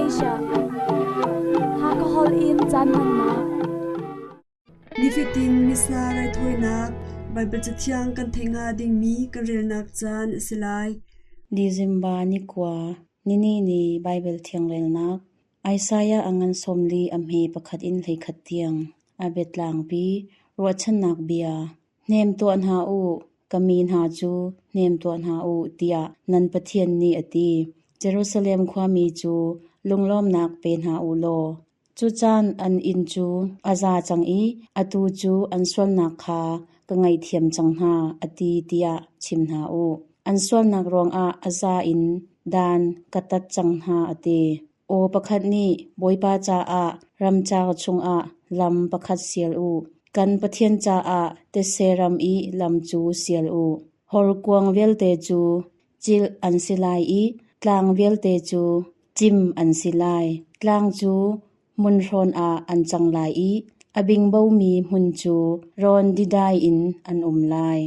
Malaysia Hakha holh in caan hmannak. Nifatin Missa raithawinak Baibal Cathiang kan theih hnga dingmi kan relnak caan a si lai. December ni 9 nini ni Baibal Thiang relnak Isaiah a ngan 40 a hme pakhat in 11 tiang a biatlangpi ruahchannak bia hnem tuah hna u, ka mi hna cu hnem tuah hna u, tiah nan Pathian nih a ti. Jerusalem khuami cu lunglawmnak pe hna u law, cu caan an inn cu a za cang i atu cu an sualnak kha ka ngaihthiam cang hna, a ti tiah chim hna u. An sualnak ruangah a za in dan ka tat cang hna, a ti. Aw pakhat nih Bawipa caah ramcar chungah lam pakhat sial u. Kan Pathian caah tetse ram i lam cu sial u. Horkuang vialte cu cilh an si lai i tlang vialte cu cim an si lai. Tlang cu hmunhrawn ah an cang lai i a bingbomi hmun cu rawn didai in an um lai.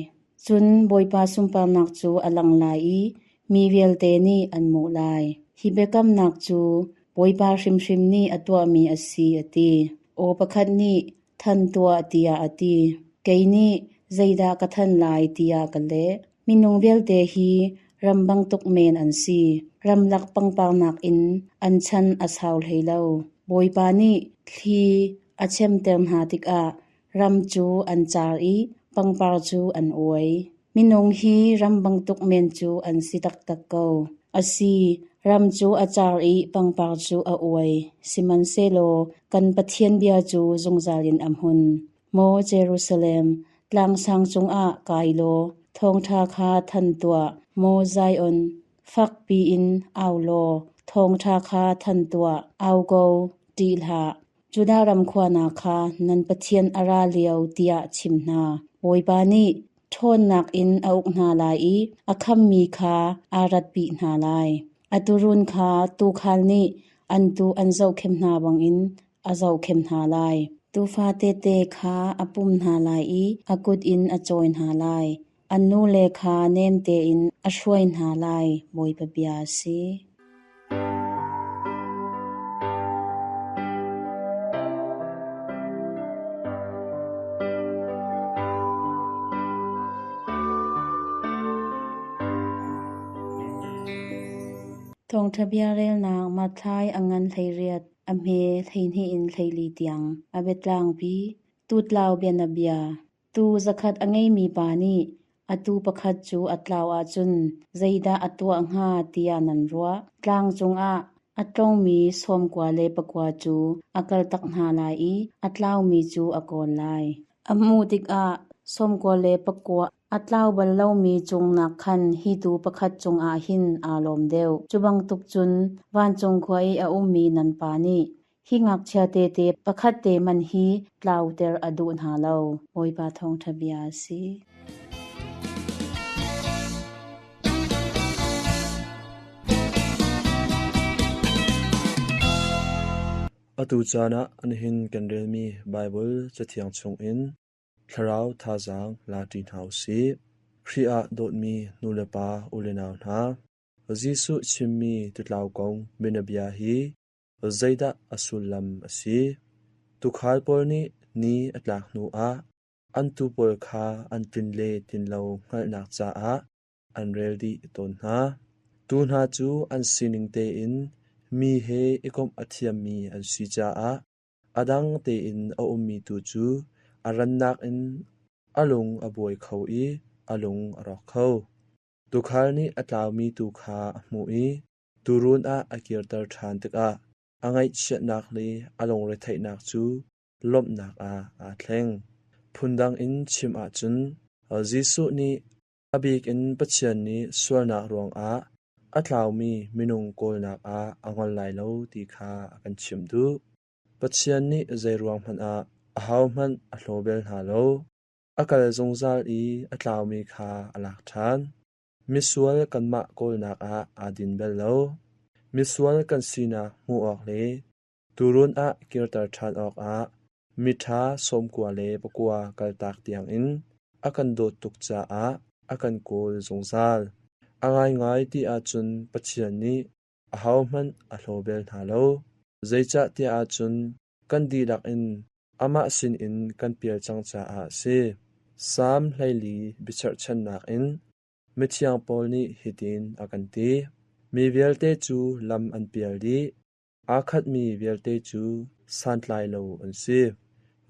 Cun Bawipa sunparnak cu a lang lai i mi vialte nih an hmuh lai. Hi biakamnak cu Bawipa hrimhrim nih a tuahmi a si, a ti. Aw pakhat nih, Than tuah, tiah a ti. Kei nih, zeidah ka than lai, tiah ka leh. Minung vialte hi ram bantuk men an si. Ramlak pangpar nakin an chan a sau hlei lo. Bawipa nih thli a chemter hna tikah ram cu an car i pangpar cu an uai. Minung hi ram bantuk men cu an si taktak ko. Asi, ram cu a car i pangpar cu a uai, sihmanhsehlaw kan Pathian bia cu zungzal in a hmun. Maw Jerusalem, tlangsang cungah kai law thawngṭha kha than tuah. Maw Zion, fak piin au law thawngṭha kha than tuah. Au ko, ṭih hlah. Judah ram khua hna kha nan Pathian a ra lio tiah chim hna. Bawipa nih ṭhawnnak in a uk hna lai i a khammi kha aa ratpi hna lai. A tuurun kha tuukhal nih an tuu an zohkhenh hna bangin a zohkhenh hna lai. Tuufa tete kha a pum hna lai i a kut in a cawi hna lai. An nule kha nem tein a hruai hna lai, Bawipa bia a si. Thawngṭha bia relnak Matthai a ngan 18, a hme 12 in 14 tiang a biatlangpi Tutlau bianabia. Tuu zakhat a ngeimi pa nih a tuu pakhat cu a tlau ahcun zeidah a tuah hnga tiah nan ruah? Tlang cungah a tlongmi 99 cu a kaltak hna lai i a tlaumi cu a kawl lai. A hmuh tikah 99 a tlau bal lomi cung nakkhan hi tuu pakhat cungah hin aa lawm deuh. Cu bantuk cun vancung khua i a ummi nan Pa nih Hi ngakchia tete pakhat te man hi tlauter a duh hna lo. Bawipa thawngṭha bia a si. Atu caan ah nihin kan relmi Baibal Cathiang chungin thlarau thazaang la ṭi hna u sih. Khrih ah dawtmi nulepa ulenau hna, Jesuh chimmi tutlau kong bianabia hi Zeidah a sullam a si? Tuukhal pawl nih ni a tlak hnuah an tuu pawl kha an tlin le tlin lo hngalhnak caah an rel dih tawn hna. Tuu hna cu an sining tein mi he i komh a thiammi an si caah a dang tein a ummi tu cu a rannak in a lung a buai kho i a lung a rawk kho. Tuukhal nih a tlaumi tuu kha a hmuh i Tuurun ah a kirter ṭhan tikah a ngaihchiatnak le a lungretheihnak cu lawmhnak ah aa thleng. Phundang in chim ahcun Jesuh nih a bik in Pathian nih sualnak ruangah a tlaumi minung kawlnak ah a ngol lai lo ti kha a kan chimh duh. Pathian nih zeiruang hmanh ah ahohmanh a hlaw bel hna lo. A kal zungzal i a tlaumi kha a lak ṭhan. Misual kanmah kawlnak ah aa din bal lo. Misual kan sinak hmuh awk le tuurun ah kirter ṭhan awkah miṭha 99 kaltak tiangin a kan dawt tuk caah a kan kawl zungzal. A ngaingai ti ahcun Pathian nih Ahohmanh a hlaw bel hna lo. Zeicahtiah ahcun kan dihlak in amah sinin kan pial cang caah a si. Salm 14 biacherhchannak in mithiang Paul nih hitin a kan ti: Mi vialte cu lam an pial dih, aa khatmi vialte cu santlai lo an si.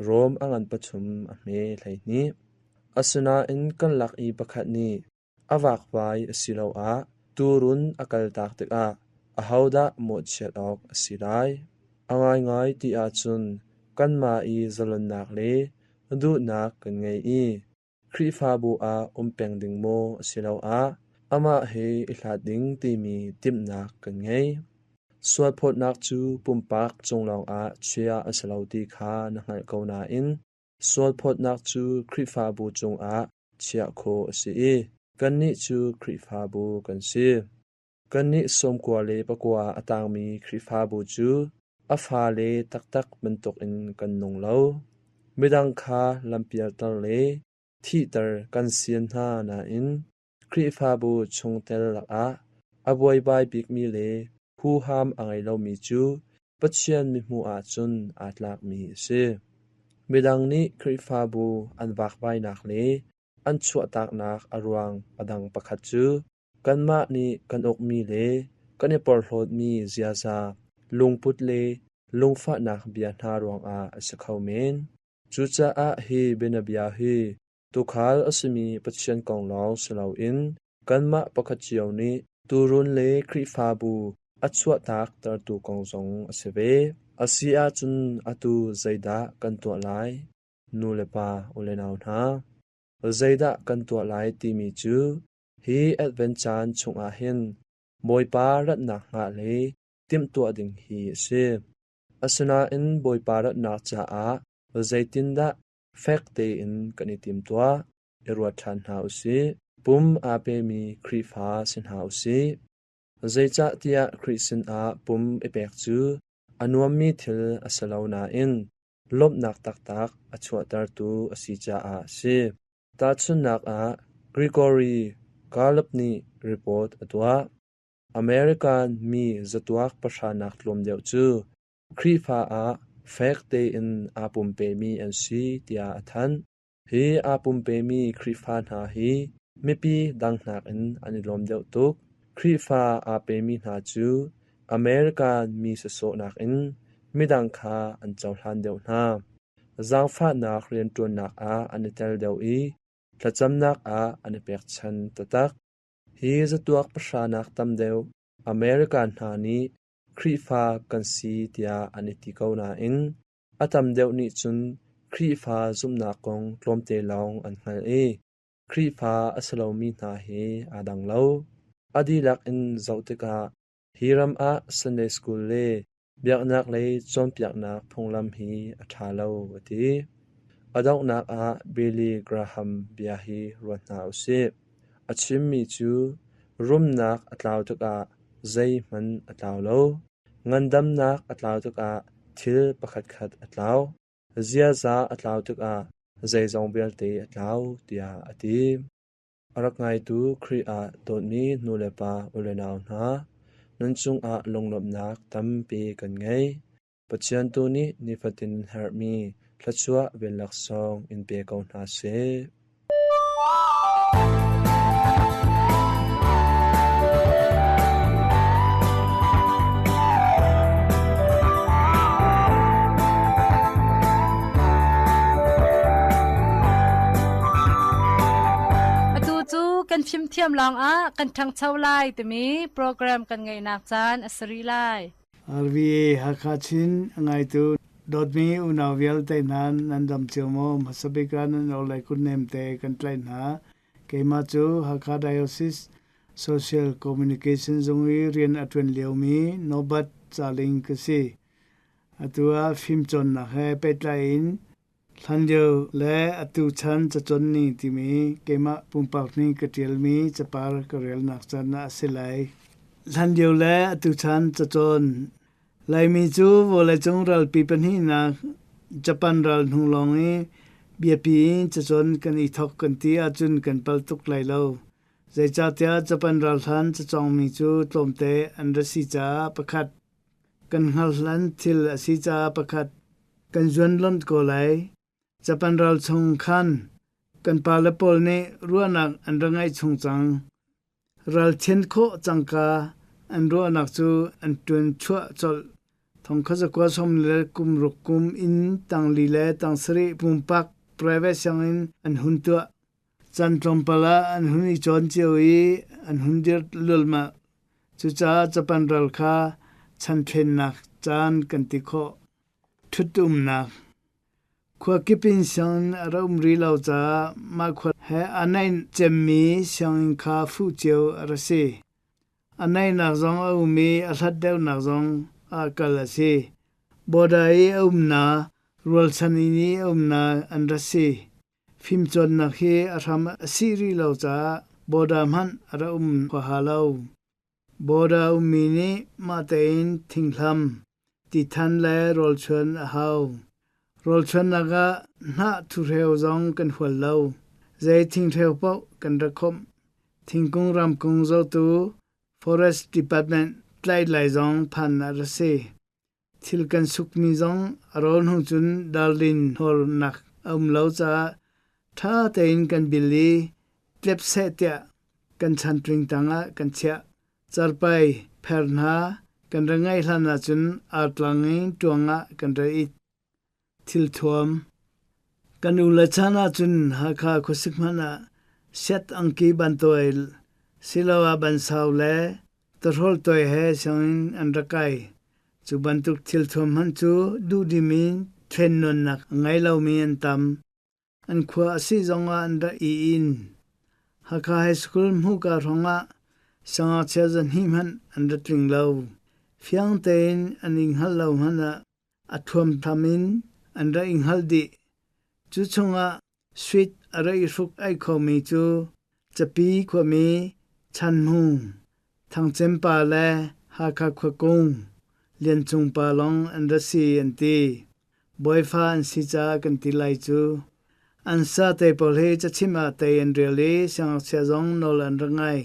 Rom a ngan pathum a hme 12. Asinain kan lak i pakhat nih a vakvai asiloah tuurun a kaltak tikah ahodah mawhchiat awk a si lai? A ngaingai ti ahcun kanmah i zalonnak le duhnak kan ngei i Khrihfabu ah um peng ding maw asiloah amah he i hlat ding timi timhnak kan ngei. Sualphawtnak cu pumpak cung lawngah chia a si lo ti kha na hngalh ko nain sualphawtnak cu Khrihfabu cungah chiah khawh a si i kannih cu Khrihfabu kan si. Kannih 99 a tangmi Khrihfabu cu a fale taktak bantukin kan nung lo. Midang kha lampialter le thihter kan sian hna nain Khrihfabu chungtel lakah a buaibai bikmi le huham a ngei lomi cu Pathian mithmuh ahcun aa tlakmi a si. Midang nih Khrihfabu an vakvainak le an chuahtaknak a ruang a dang pakhat cu kanmah nih kan ukmi le kan i porhlawtmi ziaza, lungput le lungfahnak bia hna ruangah a si kho men. Cucaah hi bianabia hi tuukhal a simi Pathian kong lawng si loin kanmah pakhat cio nih tuurun le Khrihfabu a chuahtak tertu kong zong a si ve. A si ahcun atu zeidah kan tuah lai? Nu le pa u le nau hna, zeidah kan tuah lai timi cu hi Advent caan chungah hin Bawipa ratnak hngah le timhtuah ding hi a si. Asinain Bawipa ratnak caah zeitindah fek tein kan i timtuah i ruat ṭhan hna u sih. Pum aa pemi Khrihfa si hna u sih. Zeicahtiah Khrih sinah pum i pek cu a nuammi thil a si lo nain lawmhnak taktak a chuahtertu a si caah a si. Tahchunhnak ah, Gregory Gallup nih report a tuah. American mi zatuak pahranak tlawm deuh cu Khrihfa ah fek tein aa pumpemi an si tiah a thanh. Hi aa pumpemi Khrihfa hna hi mipi dang nakin an i lawm deuh tuk. Khrihfa aa pemi hna cu American mi sawsawh nakin midang kha an cohlan deuh hna. Zaangfahnak rianṭuannak ah an i tel deuh i thlacamnak ah an i pekchan taktak. Hi zatuak pahranak tam deuh American hna nih Khrihfa kan si tiah an i ti ko nain a tam deuh nih cun Khrihfa zumhnak kong tlawmte lawng an hngalh i Khrihfa a si lomi hna he aa dang lo. A dihlak in zoh tikah hi ram ah Sunday School le biaknak lei cawnpiaknak phunglam hi a ṭha lo a ti. A donghnak ah Billy Graham bia hi ruat hna u sih. A chimmi cu rumnak a tlau tikah zeihmanh a tlau lo. Ngandamnak a tlau tikah thil pakhatkhat a tlau. Ziaza a tlau tikah zeizong vialte a tlau tiah a ti. A rak ngaitu Khrih ah dawtmi nulepa ulenau hna, nan cungah lunglawmhnak tampi kan ngei. Pathian tu nih nifatin herhmi thluachuah vel laksawng in pe ko hna seh. Atu cu kan fimthiam lawngah kan ṭhangcho lai timi program kan ngeihnak caan a si rih lai. RVA Hakha Chin a ngaitu dawtmi unau vialte hna nan dam cio maw? Hmasa bik ah nan orhlei kutnem te kan tlaih hna. Keimah cu Hakha Diocese Social Communication zung i rian a ṭuan liomi Norbert Caling ka si. Atu ah fimcawnnak he pehtlai in hlanlio le atu chan cacawn ning timi keimah pumpak nih ka ṭialmi capar ka relnak caan ah a si lai. Hlanlio le atu chan cacawn Laimi cu vawleicung ralpi pahnihnak Japan ral hnu lawng i biapi in cacawn kan i thawk kan ti ahcun kan pal tuk lai lo. Zeicahtiah Japan ralhlan cacawngmi cu tlawmte an ra si caah pakhat, kan hngalh hlan thil a si caah pakhat, kan zuan lonh ko lai. Japan ral chung khan kan pale pawl nih ruahnak an ra ngeih chung cang. Ral thian khawh cangka an ruahnak cu an ṭuan chuah colh. Thongkhat zakua sawm le kum ruk kum in tangli le tangsarih pumpak private sianginn an hun tuah. Caan tlawmpal ah an hun i cawn cio i an hun dir lulmah. Cucaah Japan ral kha chan thlennak caan kan ti khawh. Ṭhut-umnak Khua kip in sianginn a ra um rih lo caah mah khua he aa naih cemmi sianginn kha fuh cio a ra si. A naihnak zong a um i a hlat deuhnak zong ah kal a si. Border i a umnak, rualchan inn i a umnak an ra si. Fimcawnnak hi a hram a sih rih lo caah border hmanh a ra um huaha lo. Border ummi nih mah tein thinghlam, tithan le rawlchuan a hau. Rawlchuannak ah hnah thuhreu zong kan hual lo. Zei thinghreu paoh kan ra khawmh. Thingkung ramkung zohtu Forest Department tlaih lai zong phan a ra si. Thil kan sukmi zong a rawl hnu cun darlin hawrnak a um lo caah ṭha tein kan bil i tlep seh tiah kan chantling tangah kan chiah. Carpai, pher hna kan ra ngaih hlan ahcun artlang in ṭuang ah kan ra it. Thilthuam Kan u le chan ahcun Hakha khuasik hmanh ah set angki bantuai siloah bansau le Tawhrolh toi he sianginn an rak kai. Cu bantuk thilthuam hmanh cu duhdim in thlennawnnak a ngei lomi an tam. An khua a si zongah an rak i inn. Hakha High School hmuhka hrawngah siangngakchia zahnih hmanh an ra tling lo. Fiang tein an i hngalh lo hmanh ah a thuamtham in an ra i hngalh dih. Cu chungah Suit a ra i hruk ai khomi cu Capi khuami Chan Hmung, Thangcem pa le Hakha khuakung Lian Cung pa lawng an ra si an ti. Bawifa an si caah kan ti lai cu. An sa te pawl hi cachimh ah tei an rel i siangngakchia zong nawl an rak ngai.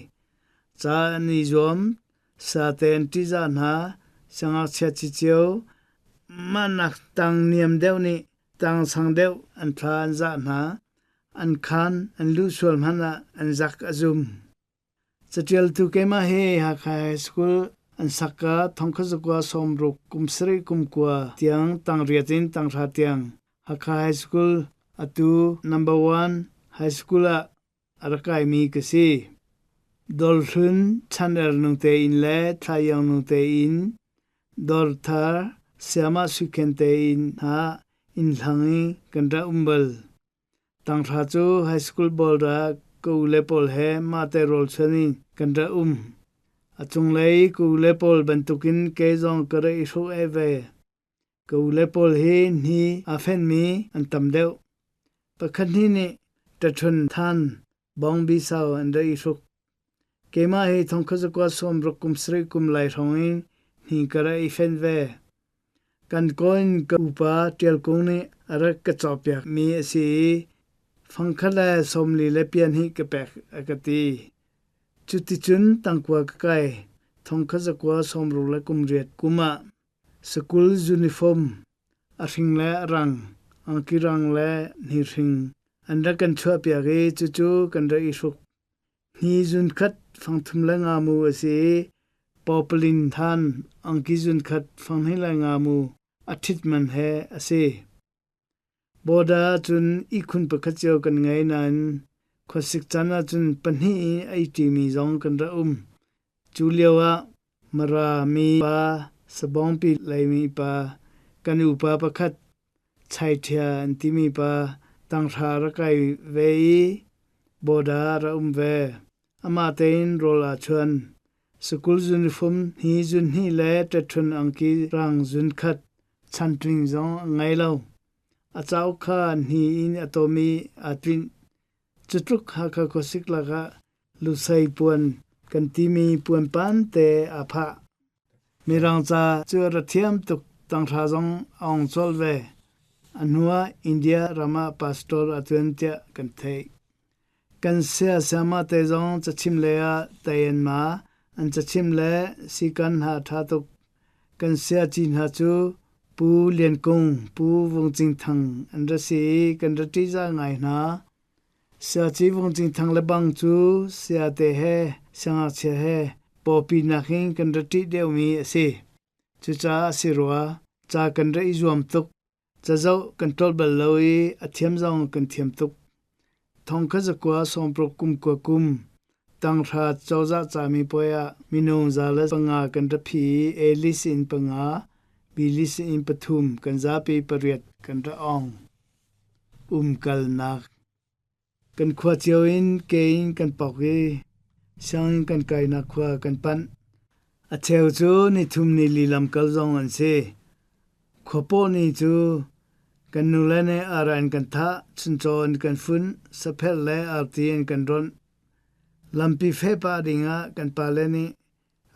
Ca an i zuam, sa te an ṭihzah hna, siangngakchia cicio mah nak tang niam deuh nih Tang sang deuh an thla an zah hna. An khaan an luh sual hmanh ah an zak a zum. Caṭialtu keimah hi Hakha High School an sak ka thongkhat zakua sawmruk kum sarih kum kua tiang tangriat in tanghra tiang Hakha High School atu number one high school ah a rak kaimi ka si. Dawrhlun Chaner nungte in le Thlaiang nungte in Dawrthar Siamah Suikhen te in hna inn hlang i kan rak um bal. Tanghra cu high school ball ra ka u le pawl he mahte rawl chuan in kan rak um. A cunglei ka u le pawl bantukin kei zong ka rak i hruk eh ve. Ka ule pawl hi hni aa fenhmi an tam deuh. Pakhat hnih nih ṭaṭhun than bawngbi sau an rak i hruk. Keimah hi thongkhat zakua sawmruk kum sarih kum lai hrawng in hni ka rak i fenh ve. Kan kaw in ka upa Ṭial Kung nih a rak ka cawkpiakmi a si i fangkhat le sawmli le piahnih ka pek a ka ti. Cuticun tangkua ka kai. Thongkhat zakua sawmruk le kum riat kum ah Sakul uniform a hring le a rang, angki rang le hnihring an rak kan chuahpiak i cucu kan rak i hruk. Hni zunkhat fangthum le nga mu a si i pawpalin than angki zunkhat fanghnih le nga mu a ṭhit man he a si. Border ahcun ihkhun pakhat cio kan ngei nain khuasik caan ahcun pahnih i a ṭimi zong kan rak um. Cu lio ah Mara mi pa, Sabawngpi leimi pa, kan upa pakhat Chaiṭhia an timi pa tanghra rak kai ve i border ah rak um ve. Amah tein rawl aa chuan. Sikul uniform hi zunhnih le ṭetṭhun angki rang zunkhat chantling zong a ngei lo. A cauk kha hni in a tom i aa tlinh. Cutluk Hakha khuasik lakah lusei puan kan timi puan pante aa phah. Mirang ca cu a ra thiam tuk tanghra zong a ong colh ve. A hnuah India ram ah pastor a ṭuan tiah kan theih. Kan saya sayama te zong cachim lei ah tai an ma. An cachim le sikan hna a ṭha tuk. Kan sayaci hna cu Pu Lian Kung, Pu Vung Cing Thang an ra si i kan ra ṭihzah ngai hna. Sayaci Vung Cing Thang lebang cu sayate he siangngakchia he pawpi nakin kan ra ṭih deuhmi a si. Cucaah a si rua, ca kan ra i zuam tuk. Cazoh kan ṭawl bal lo i a thiam zong kan thiam tuk. Thong kha zakua sawmparuk kum kua kum tanghra cozah camipuai ah minung 105 kan ra phi i A list in panga, B list in pathum kan zapi pariat kan ra ong. Umkalnak Kan khua cio in ke in kan pok i sianginn kan kainak khua kan panh. A cheu cu nithum nili lamkal zong an si. Khua paw ni cu kan nule nih ara an kan thah, chuncaw an kan funh, sapherh le arti an kan ronh. Lampi feh pah dingah kan pale nih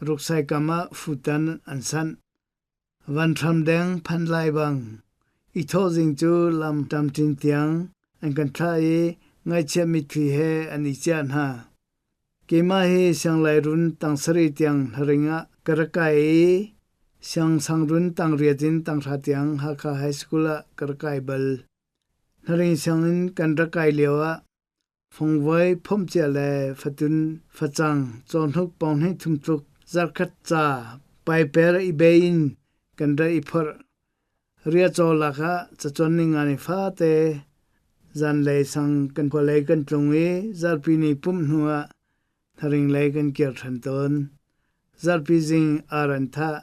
ruksai kam ah futan an sanh. Vanhram deng phan lai bang i thawhzing cu lam ṭamṭin tiang an kan thlah i ngaihchia mitthli he an i ciah hna. Keimah hi sianglairun tang sarih tiang hnaring ah ka rak kai i siangsangrun tang riat in tanghra tiang Hakha High School ah ka rak kai bal. Hnaring sianginn kan rak kai lio ah Fongvoi phomhcia le fatun facang cawhnuk pawnghnih thum tluk zarhkhat ca paiper i bei in kan ra i phorh. Riahcaw lak ah cacawn ninga ni fate zanlei sang kan khualei kan tlung i zarhpi ni pumh hnu ah tharing lei kan kir ṭhan tawn. Zarhpi zing ar an thah.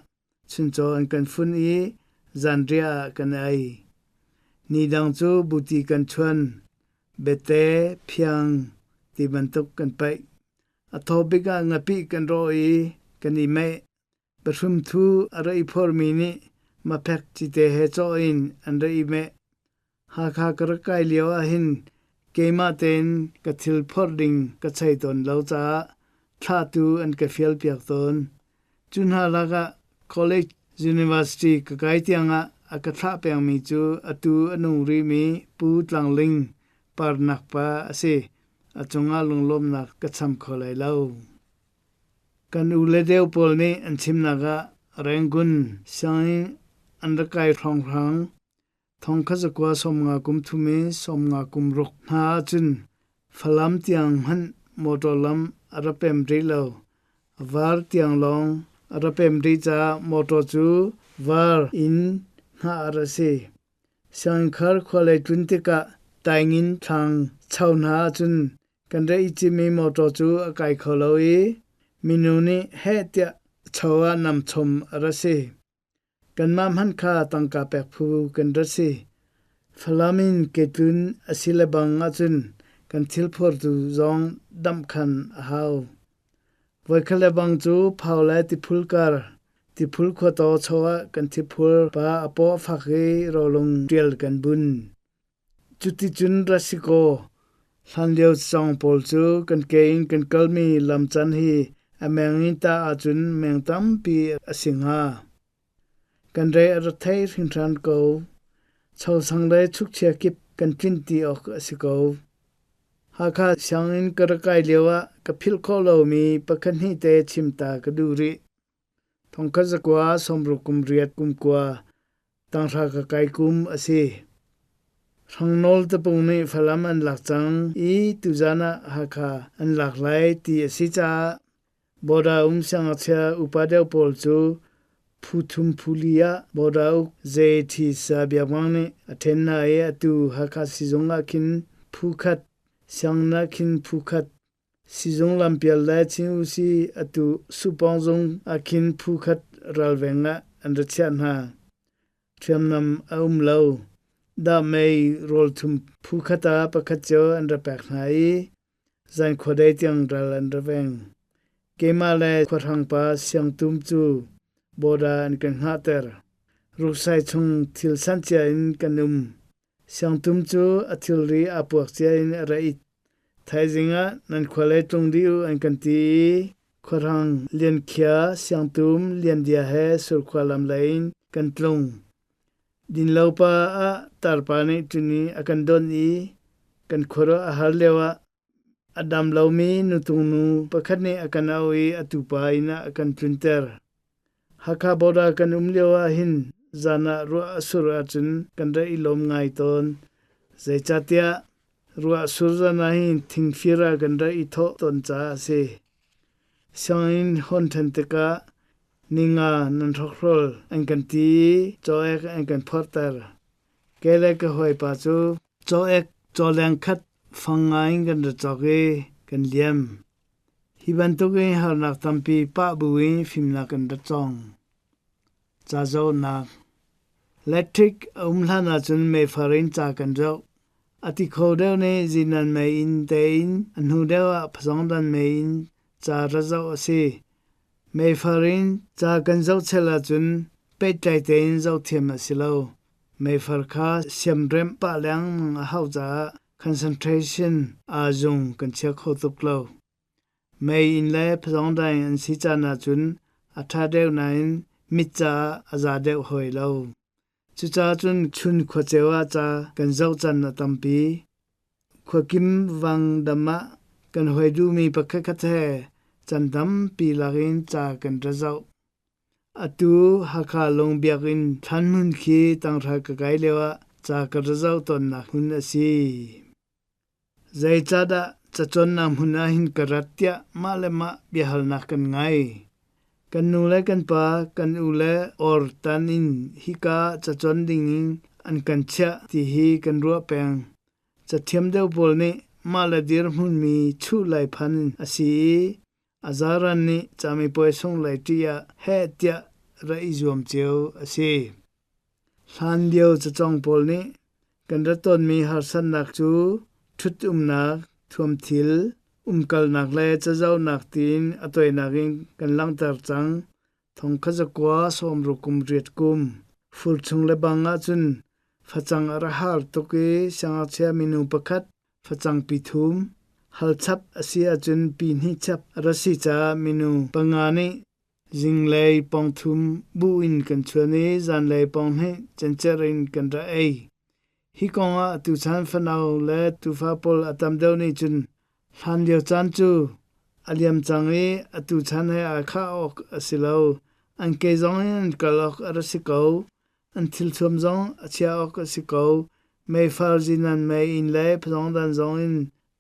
Chuncaw an kan fun i zanriah ah kan ei. Ni dang cu buti kan chuan, bete, phiang ti bantuk kan paih. A thaw bik ah ngapih kan rawh i kan i meh. Pahrum thu a ra i phormi nih maphek cite he cawh in an ra i meh. Hakha ka rak kai lio ahhin keimah tein ka thil phorh ding ka chei tawn lo caah thlahtu an ka fialpiak tawn. Cu hna lakah college university ka kai tiangah a ka thlah pengmi cu atu a nung rihmi Pu Tlang Ling Parnak pa a si. A cungah lunglawmhnak ka cham kho lai lo. Kan u le deu pawl nih an chimnak ah Rangoon sianginn an rak kai hrawnghrang Thong kha zakua 50 kum thum i 50 kum ruk hna ahcun Falam tiang hmanh motor lam a ra pem rih lo. Var tiang lawng a ra pem rih caah motor cu var in hngah a ra si. Sianginn khua lei tlun tikah Taingin thlang cho hna ahcun kan ra i cimi motor cu a kai kho lo i minu nih heh tiah cho ah nam chom a ra si. Kanmah hmanh kha tangka pek phu kan rat si. Falam in ketlun a si lebang ahcun kan thilphortu zong damh khan a hau. Voikhat lebang cu phau le tiphul kar, tiphul khuataw cho ah kan thiphul pa a paw a fak i rolung ṭial kan bun. Cuticun rat si kaw, hlanlio cawng pawl cu kan ke in kan kalmi lam can hi a meng in tah ahcun meng tampi a si hnga. Kan re a ra thei hringhran ko. Chosang le chukchia kip kan tlinh ti awk a si ko. Hakha sianginn ka rak kai lio ah ka philh khawh lomi pakhat hnih te chim ta ka duh rih. Thongkhat zakua sawmruk kum riat kum kua tanghra ka kai kum a si. Hrangnawl tapung nih Falam an lak cang i tuzan ah Hakha an lak lai ti a si caah border um siangngakchia upa deuh pawl cu phu thum phu li ah border uk JT Sa Biak Mang nih a ṭhen hna i atu Hakha sizung ah khin phu khat, sianginn ah khin phu khat, Sizung lampial le Chin Usi atu Supawng zung ah khin phu khat ralveng ah an ra chiah hna. Hriamnam a um lo. Dahmei rawl thum phu khat ah pakhat cio an ra pek hna i zan khuadei tiang ral an ra veng. Keimah le khuahrang pa Siang Tum cu border an kan hngahter. Ruksai chung thil sancia in kan um. Siangtum cu a thilri aa puak cia in a ra it. Thaizing ah nan khua lei tlung dih u an kan ti i khuahrang Liankhia, Siangtum, Liandia he Surkhua lam lei in kan tlung. Dinlopa ah tarpa nih tuni a kan don i kan khuaruah a har lio ah. A dam lomi nutung nu pakhat nih a kan auh i a tupa inn ah a kan tlunter. Hakha border kan um lio ah hin zan ah ruah a sur ahcun kan rak i lawm ngai tawn. Zeicahtiah ruah sur zan ah hin thingfir ah kan rak i thawh tawn caah a si. Sianginn hawn ṭhan tikah ninga nan hrokhrawl an kan ti i caw-ek an kan phorhter. Kei le ka hawipa cu caw-ek cawleng khat fang ngai in kan ra cawk i kan liam. Hi bantuk in harnak tampi pah buin fimnak kan ra cawng. Ca zohnak Electric a um hlan ahcun meifar in ca kan zoh. A ti kho deuh nih zinan mei-inn tein a hnu deuh ah phazawngdan mei-inn ca ra zoh a si. Meifar in ca kan zoh chel ahcun pehtlai tein zohthiam a si lo. Meifar kha siamremh pah lengmang a hauh caah concentration aa zung kan chia kho tuk lo. Mei-inn le phazawngdaing an si caan ahcun a ṭha deuh nain mit caah a za deuh hoi lo. Cucaah cun chun khuaceu ah ca kan zoh can a tampi. Khuakim vangdam ah kan hoi duhmi pakhatkhat he can tampi lakin ca kan ra zoh. Atu Hakha Lung Biakinn thlan hmun khi tanghra ka kai lio ah ca ka ra zoh tawnnak hmun a si. Zeicahdah cacawnnak hmun ah hin ka rat tiah mah le mah biahalnak kan ngei. Kan nu le kan pa, kan u le or tan in hika cacawn dingin an kan chiah ti hi kan ruah peng. Cathiam deuh pawl nih mah le dirhmunmi chuh lai phan a si i a zaran nih camipuai sung lai ṭih ah heh tiah ra i zuam cio a si. Hlan lio cacawng pawl nih kan rat tawnmi harsatnak cu ṭhut umnak, thuamthil, umkalnak le cazohnak tiin a toinak in kan langhter cang. Thong kha zakua sawmruk kum riat kum fur chung le bang ahcun facang a ra har tuk i siangngakchia minu pakhat facang pi thum hal chap a si ahcun pi hnih chap a ra si caah minu panga nih Zinglei pawngthum bu in kan chuan i zanlei pawnghnih cencer in kan ra ei. Hi kong ah tuchan fanau le tufa pawl a tam deuh nih cun hlanlio caan cu a liam cang i atu chan he aa khah awk a si lo. An ke zong in an kal awk a ra si ko. An thilthuam zong a chia awk a si ko. Meifar zinan mei-inn le phazawngdan zong in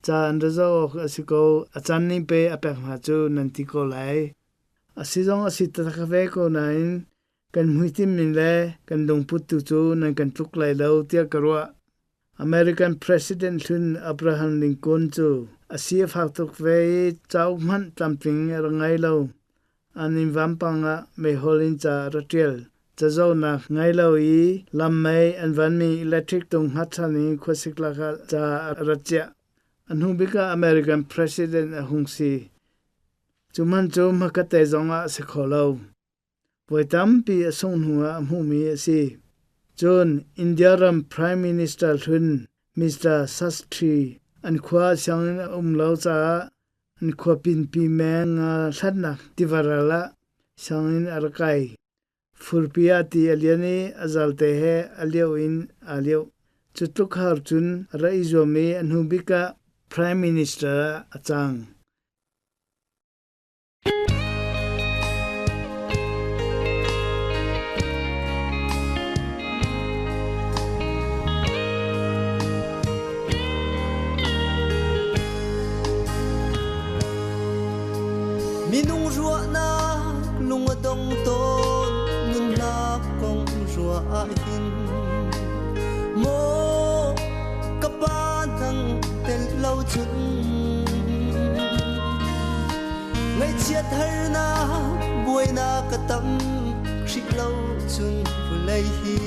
ca an ra zoh awk a si ko. A caan nih pei a pek hna cu nan ti ko lai. A si zong a si taktak ve ko nain kan hmuitinh ning le kan lungput tu cu nan kan tluk lai lo tiah ka ruah. American President hlun Abraham Lincoln cu a si a fak tuk ve i cauk hmanh tlamtling a ra ngei lo. An inn vampang ah meihol in ca a ra ṭial. Cazohnak ngei lo i lam mei an vanmi electric tung hngatchan in khuasik lakah ca a ra ciah. A hnu bik ah American President a hung si. Cu hmanh cu hmakhatte zongah a si kho lo. Voi tampi a sungh hnuah a hmuhmi a si. Cun India ram Prime Minister hlun Mr. Shastri an khua sianginn a um lo caah an khua pinpi meng nga hlatnak tiva ral ah sianginn a rak kai. Furpi ah ti a lian i a zalte he a lioh in aa lioh. Cu tluk har cun a ra i zuam i a hnu bik ah Prime Minister ah a cang. Minung ruahnak lung a dong tawn nunnak kong ruah ahhin maw ka pa nang tel lo cun ngaihchiat harnak buainak ka tam Khrih lo cun vawlei hi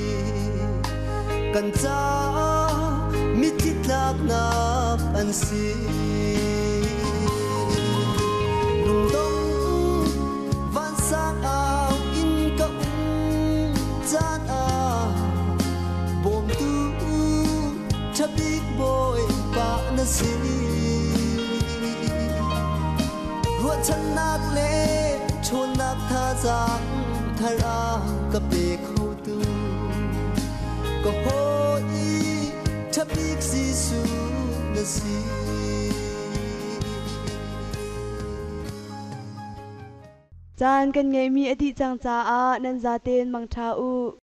kan caah mitthli tlaknak an si. Lungdong vansang au in ka um caan ah bawmtu ṭhabik Bawipa na si. Ruahchannak le ṭhawnnak thazaang thar a ka pe khotu ka hawi ṭhabik Jesuh na si. Caan kan ngeihmi a dih cang caah nan zaten mangṭha u.